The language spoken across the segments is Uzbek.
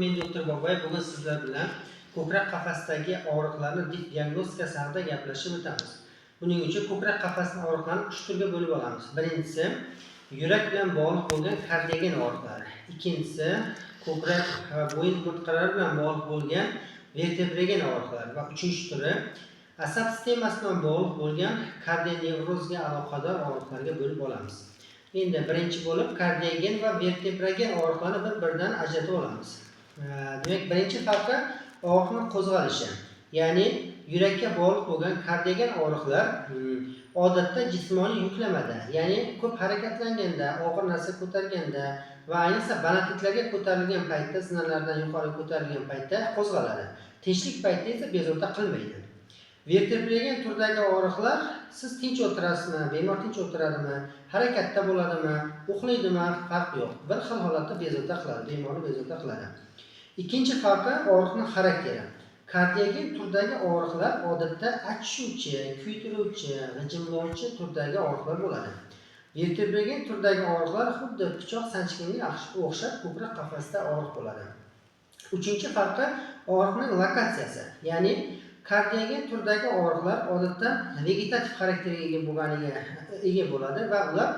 Men doktor Boboyev, bugun sizlar bilan ko'krak qafasidagi og'riqlarni diagnostikasi haqida gaplashib o'tamiz. Buning uchun ko'krak qafasini og'riqlarini 3 turga bo'lib olamiz. Birinchisi yurak bilan bog'liq bo'lgan kardiogen og'riqlari. Ikkinchisi ko'krak va bo'yin umurtqalari bilan bog'liq bo'lgan vertebragen og'riqlar va uchinchi turi asab sistemasi bilan bog'liq bo'lgan kardionevrozga aloqador og'riqlarga bo'lib olamiz. Endi birinchi bo'lib kardiogen va vertebragen og'riqlarni bir-biridan ajratib olamiz. Demak, birinchi farqi og'riqni qo'zg'alishi. Ya'ni yurakka bog'liq bo'lgan kardiogen og'riqlar odatda jismoniy yuklamada, ya'ni ko'p harakatlanganda, og'ir narsa ko'targanda va ayniqsa balandliklarga ko'tarilgan paytda, zinalardan yuqori ko'tarilgan paytda qo'zg'aladi. Tinchlik paytida esa bezovta qilmaydi. Vertebragen turdagi og'riqlar siz tinch o'tirasizmi, bemor tinch o'tiradimi, harakatda bo'ladimi, uxlaydimi, farq yo'q. Bir xil holatda bezovta qiladi, bemorni bezovta qiladi. Ikkinchi farqi og'riqning xarakteri. Kardiogen turdagi og'riqlar odatda achishuvchi, kuydiruvchi, g'ijimlovchi turdagi og'riqlar bo'ladi. Vertebragen turdagi og'riqlar xuddi pichoq sanchganga o'xshab ko'krak qafasida og'riq bo'ladi. Uchinchi farqi og'riqning lokatsiyasi. Ya'ni kardiogen turdagi og'riqlar odatda vegetativ xarakterga ega bo'lganiga ega bo'ladi va ular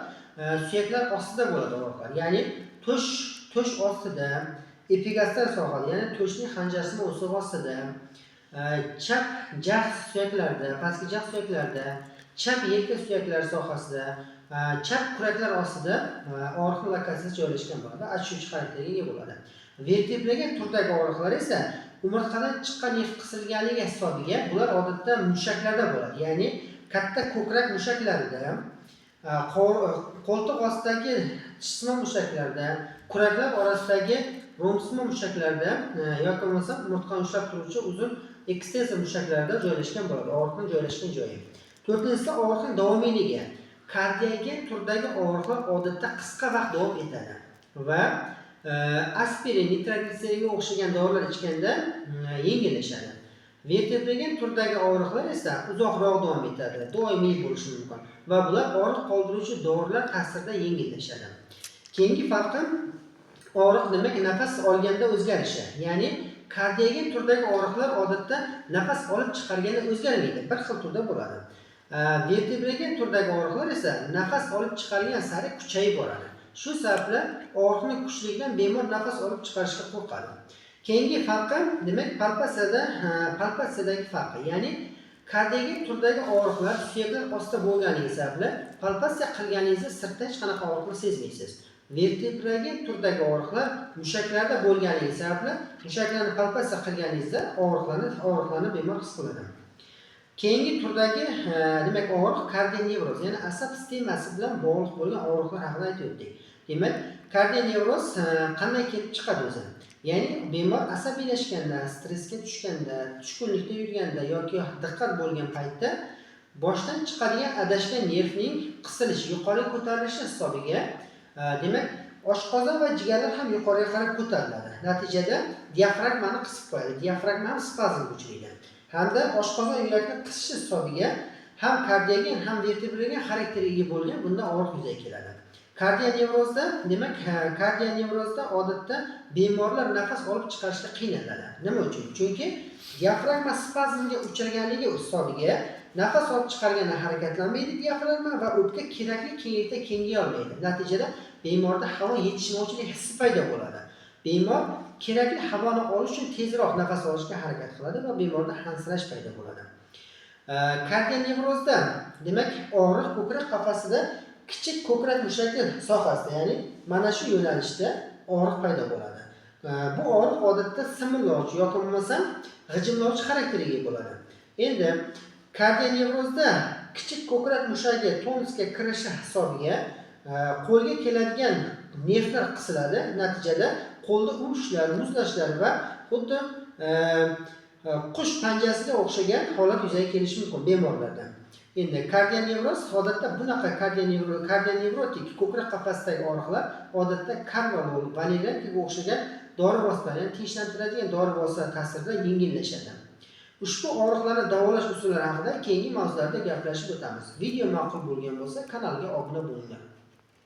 suyaklar ostida bo'ladi og'riqlar. Ya'ni to'sh ostida, epigastral sohada, ya'ni to'shning xanjarsima o'sig'i ostida, chap jag' suyaklarida, pastki jag' suyaklarida, chap yelka suyaklari sohasida, chap kuraklar ostida og'riqning lokatsiyasi joylashgan bo'ladi, achishuvchi xarakterga ega bo'ladi. Vertebragen turdagi og'riqlar esa umurtqadan chiqqan nerv qisilganligi hisobiga bular odatda mushaklarda bo'ladi. Ya'ni katta ko'krak mushaklarida, qo'ltiq ostidagi tishsimon mushaklarda, kuraklar orasidagi rombsimon mushaklarda yoki bo'lmasa umurtqani ushlab turuvchi uzun ekstensor mushaklarda joylashgan bo'ladi. Og'riqning joylashgan joyi. To'rtinchisi og'riqning davomiyligi. Kardiogen turdagi og'riqlar odatda qisqa vaqt davom etadi va aspirin, nitrogliseringa o'xshagan dorilar ichganda yengillashadi. Vertebragen turdagi og'riqlar esa uzoqroq davom etadi, doimiy bo'lishi mumkin va bular og'riq qoldiruvchi dorilar ta'sirida yengillashadi. Keyingi farqi og'riq demak nafas olganda o'zgarishi. Ya'ni kardiogen turdagi og'riqlar odatda nafas olib chiqarganda o'zgarmaydi, bir xil turda bo'ladi. Vertebragen turdagi og'riqlar esa nafas olib chiqargan sari kuchayib boradi. Shu sababli og'riqning kuchligidan bemor nafas olib chiqarishga qo'rqadi. Keyingi farqi demak palpatsiyadagi farqi. Ya'ni kardiogen turdagi og'riqlar suyaklar ostida bo'lganligi sababli palpatsiya qilganingizda sirtda hech qanaqa og'riqni sezmaysiz. Vertebragen turdagi og'riqlar mushaklarda bo'lganligi sababli mushaklarni palpatsiya qilganingizda og'riqlarni bemor his qiladi. Keyingi turdagi demak og'riq kardionevroz, ya'ni asab sistemasi bilan bog'liq bo'lgan og'riqlar haqida aytib o'tdik. Demak, kardionevroz qanday kelib chiqadi o'zi? Ya'ni bemor asabiylashganda, stressga tushganda, tushkunlikda yurganda yoki diqqat bo'lgan paytda boshdan chiqadigan adashgan nervning qisilishi, yuqoriga ko'tarilishi hisobiga demak oshqozon va jigarlar ham yuqoriga qarab ko'tariladi. Natijada diafragmani qisib qo'yadi. Diafragma ham spazmga uchraydi. Hamda oshqozon yurakni qisishi hisobiga ham kardiogen, ham vertebragen xarakterga ega bo'lgan bunda og'riq yuzaga keladi. Kardionevrozda demak kardionevrozda odatda bemorlar nafas olib chiqarishga qiynaladi. Nima uchun? Chunki diafragma spazmga uchraganligi hisobiga nafas olib chiqarganda harakatlanmaydi diafragma va o'pka kerakli kenglikda kengaya olmaydi. Natijada bemorda havo yetishmovchilik hissi paydo bo'ladi. Bemor kerakli havoni olish uchun tezroq nafas olishga harakat qiladi va bemorda hansirash paydo bo'ladi. Kardionevrozda demak og'riq ko'krak qafasida kichik ko'krak mushaki sohasida, ya'ni mana shu yo'nalishda og'riq paydo bo'ladi. Bu og'riq odatda simirlovchi yoki bo'lmasa g'ijimlovchi xarakterga ega bo'ladi. Endi kardionevrozda kichik ko'krak mushagi tonusga kirishi hisobiga qo'lga keladigan nervlar qisiladi. Natijada qo'lda urishlar, muzlashlar va xuddi qush panjasiga o'xshagan holat yuzaga kelishi mumkin bemorlarda. Endi kardionevroz odatda bunaqa kardionevrotik ko'krak qafasidagi og'riqlar odatda karvalol, valeriankaga o'xshagan dori vositalari, ya'ni tinchlantiradigan dori vositalari ta'sirida yengillashadi. Ushbu og'riqlarni davolash usullari haqida keyingi mavzularda gaplashib o'tamiz. Video ma'qul bo'lgan bo'lsa, kanalga obuna bo'linglar.